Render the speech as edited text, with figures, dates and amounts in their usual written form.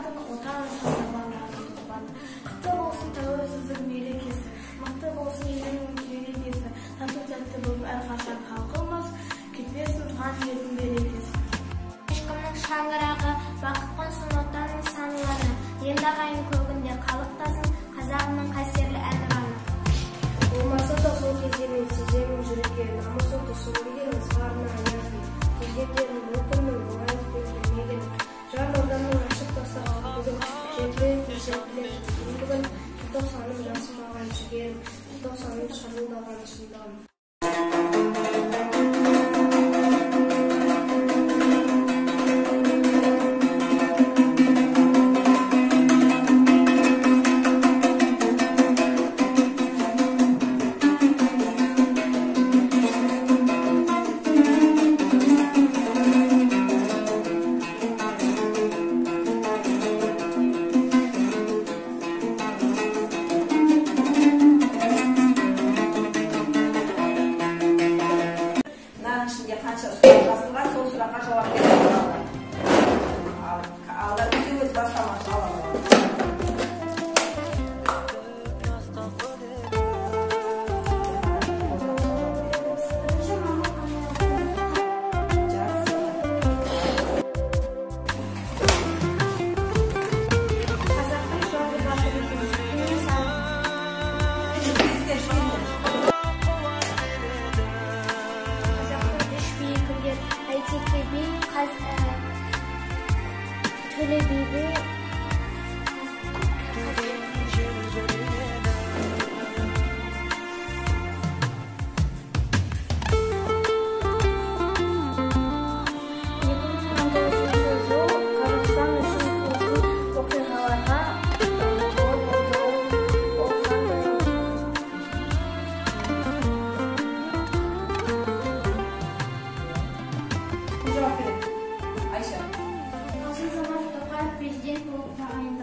атын, Отан үшін табандарын тоспады. Құтты болсын тәуелсіздік мерекесі, мықты болсын елінің керегесі, тату тәтті болып әрқашан халқымыз, кетпесін туған жердің берекесі. Ешкімнің шаңырағы, бақыт қонсын Отанның санлары, енді ағайын көгінде қалықтасын, қазағымның қастерлі әнұраны. Болмаса да сол кезде мен сеземін жүрекке, намыс оты сөнбеген ызғарына аяздың, кезгендерін бұл күннің оңайлықпен келмеген. Жан ордамның ашып тастаған бүгін, жетілетін серпілетін бүгін, желтоқсаным жасымаған жігерім, желтоқсаным шырылдаған шындығым. Қанша сұрақ жазылған, сол сұраққа жауап беретін болады. Алдар өзі өз бастамашы алады. Қазақтың соңғы батыры Кенесары. Қазақтың үш биі кімдер? Әйтеке би, Төле би би, 2019 жыл Қазақстан үшін тосын оқиғаларға толы болды. Ол қандай оқиға? Кім жауап береді? Айша. Қасым-Жомарт Тоқаев президент болып тағайындалды.